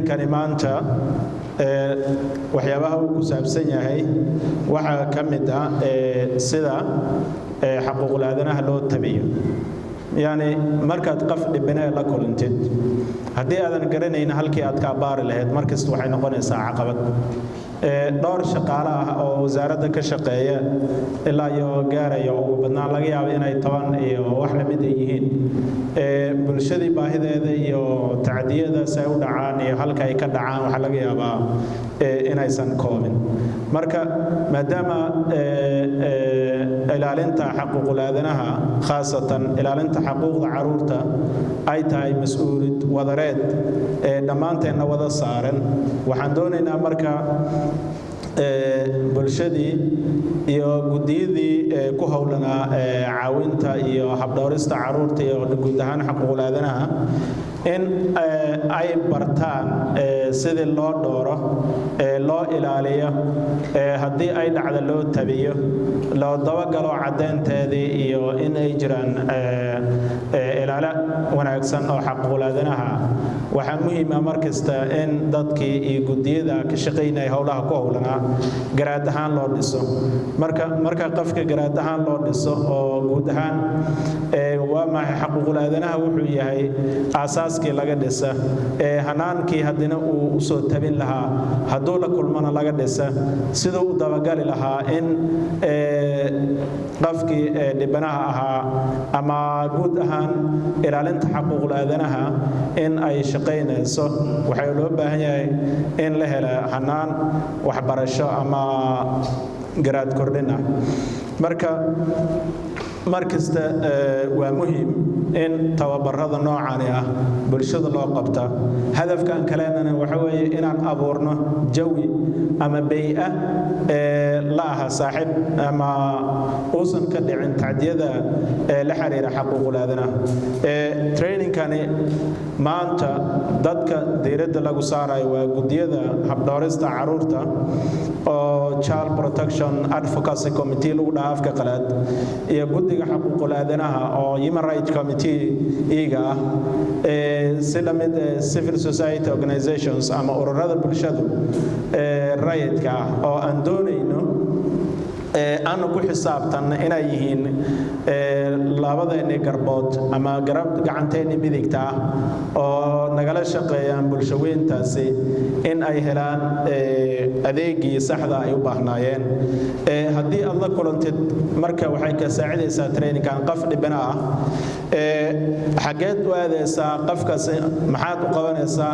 Trainingkani maanta waxyaabaha uu ku saabsan yahay waxaa ka mid ah sida xaquuqul aadanaha loo tabiyo. Yacni markaad qof dhibinee la kulantid, haddii aadan garanayn halkii aad ka abaari lahayd, markasta waxay noqonaysaa caqabad. Dhowr shaqaale ah oo wasaaradda ka shaqeeya ilaa iyo gaaraya ugu badnaan laga yaabo inay 10 iyo wax lamid ay yihiin, bulshadii baahideeda iyo tacdiyadaas ay u dhacaan iyo halka ay ka dhacaan waxaa laga yaabaa inaysan koobin. Marka maadaama ilaalinta xaquuqul aadanaha, khaasatan ilaalinta xaquuqda caruurta, ay tahay mas-uulid wadareed ee dhammaanteenna wada saaran, waxaan doonaynaa marka bulshadii iyo guddiyadii ku howlanaa caawinta iyo habdhowrista caruurta iyo guud ahaan xaquuqul aadanaha in ay bartaan sidii loo dhooro, loo ilaaliyo, haddii ay dhacda loo tabiyo, loo dabagalo caddeynteedii iyo in ay jiraan ilaalo wanaagsan oo xaquuqul aadanaha. Waxaa muhiima markasta in dadkii iyo guddiyada ka shaqaynaya howlaha ku howlanaa garaad ahaan loo dhiso. Marka qofka garaad ahaan loo dhiso oo guud ahaan waa maxay xaquuqul aadanaha wuxuu yahay aasaaskii laga dhisa, hanaankii haddina uu usoo tabin lahaa hadduu la kulmana laga dhisa, siduu u dabagali lahaa in qofkii dhibanaha ahaa ama guud ahaan ilaalinta xaquuqul aadanaha in ay shaqaynayso, waxaa loo baahan yahay in la hela hanaan waxbarasho ama garaad kordhin ah. Marka mar kasta waa muhiim in tababarada noocani ah bulshada loo qabta. Hadafkan kaleenana waxa weeye inaan abuurno jawi ama bey'a la aha saaxiib ama uusan ka dhicin tacdiyada la xiriira xaquuqul aadanaha. Trainingkani maanta dadka diiradda lagu saarayo waa guddiyada habdhowrista caruurta oo Child Protection Advocacy Committee lagu dhaha afka qalaad, iyo guddiga xaquuqul aadanaha oo Human Rights Committee iiga ah, si la mid civil society organizations ama ururada bulshadu rayidka ah oo aan doonayno aanu ku xisaabtanna inay yihiin labadeenni garbood ama garab gacanteenni midigta ah oo nagala shaqeeyaan bulshaweyntaasi in ay helaan adeegii saxda ay u baahnaayeen. Haddii aad la kulantid, marka waxay ka saacidaysaa trainingkan, qof dhibana ah, xaggeed u aadaysaa qofkaasi? Maxaad u qabanaysaa?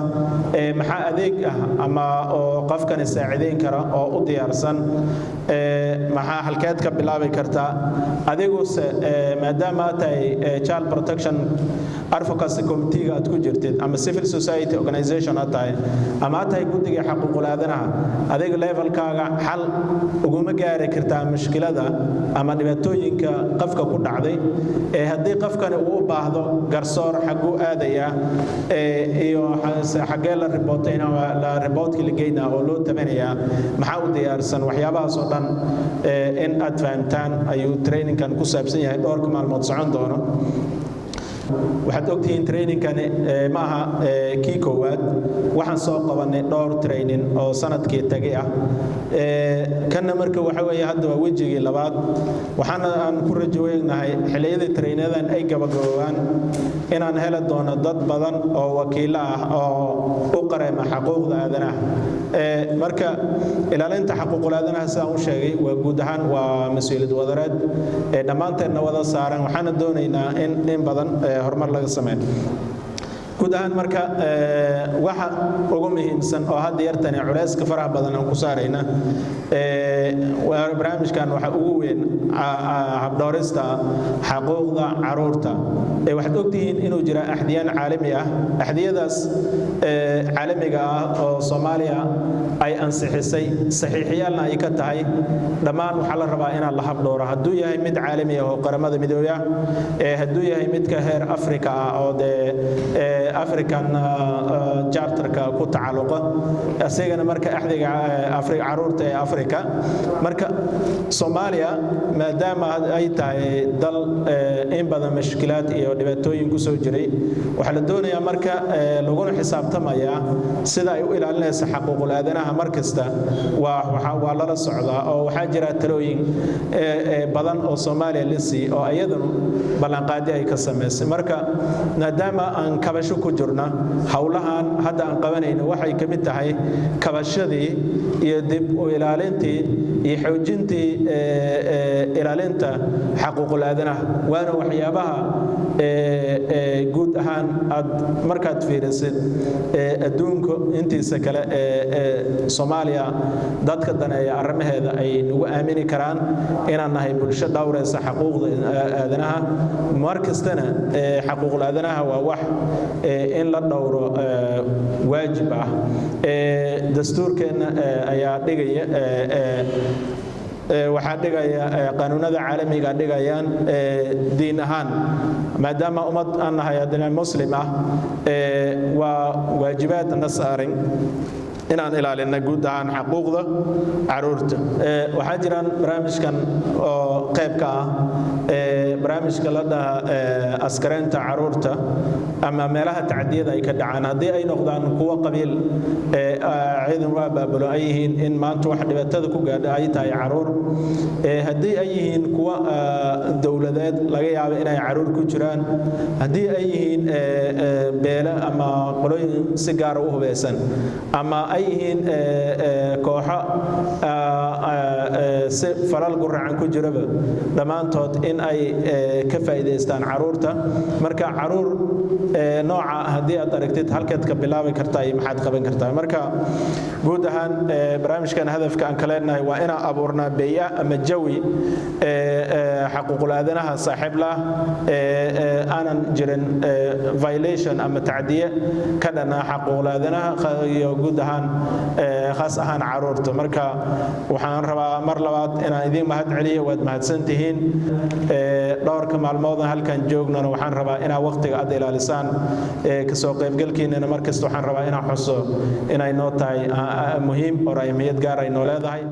Maxaa adeeg ah ama oo qofkani saacidayn kara oo u diyaarsan? Maxaa halkeed ka bilaabi kartaa adiguse, maadaama aad tahay Child Protection Advocacy Committee-ga aad ku jirtid ama civil society organization aad tahay ama aad tahay guddiga xaquuqul aadanaha, adiga levelkaaga xal uguma gaari kartaa mushkilada ama dhibaatooyinka qofka ku dhacday. Ee haddii qofkani uu u baahdo garsoor, xagguu aadayaa iyo xaggee la ribootayna, la riboodkii la geynaa oo loo tabanayaa? Maxaa u diyaarsan? Waxyaabahaas oo dhan in aad fahamtaan ayuu trainingkan ku saabsan yahay dhowrka maalmood socon doono. Waxaad ogtihiin trainingkani ma aha kii koowaad. Waxaan soo qabanay dhowr training oo sanadkii tagay ah. Kanna marka waxa weeye hadda waa wejigii labaad. Waxaana aan ku rajo weynahay xilliyadii trainingadan ay gabagaboobaan inaan heli doono dad badan oo wakiilo ah oo u qareema xaquuqda aadanaha. Marka ilaalinta xaquuqul aadanaha, sidaan u sheegay, waa guud ahaan waa mas-uuliyad wadareed ee dhammaanteedna wada saaran. Waxaana doonaynaa in badan horumar laga sameeyo guud ahaan. Marka waxa ugu muhiimsan oo hadda yartani culayska faraha badan aan ku saarayna barnaamijkan waxa ugu weyn habdhowrista xaquuqda caruurta. Waxaad ogtihiin inuu jira axdiyaan caalami ah, axdiyadaas caalamiga ah oo Soomaaliya ay ansixisay, saxiixiyaalna ay ka tahay. Dhammaan waxaa la rabaa inaan la habdhowro, hadduu yahay mid caalami ah oo Qaramada Midoobey ah, hadduu yahay midka heer Afrika ah oo dee African Charterka ku tacalluqa, isagana marka Axdiga Caruurta ee Africa. Marka Soomaaliya, maadaama ay tahay dal in badan mashkilaad iyo dhibaatooyin ku soo jiray, waxaa la doonayaa marka laguna xisaabtamayaa sida ay u ilaalinaysa xaquuqul aadanaha. Mar kasta waa lala socdaa oo waxaa jira talooyin badan oo Soomaaliya la siiyey oo iyaduna ballanqaadi ay ka samaysay. Marka maadaama aan kabasho ku jirna, howlahan hadda aan qabanayno waxay ka mid tahay kabashadii iyo dib u ilaalintii iyo xoojintii ilaalinta xaquuqul aadanaha, waana waxyaabaha guud ahaan aad markaad fiirisid adduunka intiisa kale ee Soomaaliya dadka daneeya arrimaheeda ay nagu aamini karaan inaan nahay bulsho dhowraysa xaquuqda aadanaha. Mar kastana xaquuqul aadanaha waa wax in la dhowro waajib ah. Dastuurkeenna ayaa dhigaya, waxaa dhigaya qaanuunada caalamiga dhigayaan. Diin ahaan, maadaama ummad aan nahay haddana Muslim ah, waa waajibaad na saaran inaan ilaalina guud ahaan xaquuqda caruurta. Waxaa jiraan barnaamijkan oo qayb ka ah barnaamijka la dhaha askareynta caruurta ama meelaha tacdiyada ay ka dhacaan, haddii ay noqdaan kuwo qabiil ciidan u abaabulo ay yihiin, in maanta wax dhibaatada ku gaadha ay tahay caruur. Haddii ay yihiin kuwo dowladeed, laga yaabo inay caruur ku jiraan. Haddii ay yihiin beele ama qolooyin si gaara u hubeysan, ama ay yihiin kooxo si falal guracan ku jiraba, dhammaantood in ay ka faa'iidaystaan caruurta. Marka caruur nooca haddii aad aragtid, halkeed ka bilaabi kartaa iyo maxaad qaban kartaa? Marka guud ahaan barnaamijkan hadafka aan ka leenahay waa inaan abuurnaa bey'a ama jawi xaquuqul aadanaha saaxiib lah, aanan jirin violation ama tacdiye ka dhana xaquuqul aadanaha iyo guud ahaan, khaas ahaan caruurta. Marka waxaan rabaa mar labaad inaan idiin mahad celiyo. Waad mahadsantihiin. Dhowrka maalmoodan halkan joognana waxaan rabaa inaa waqtiga aad ilaalisaan kasoo qaybgalkiinana. Markasta waxaan rabaa inaan xuso inay noo tahay muhiim oo ahmiyad gaar ay noo leedahay.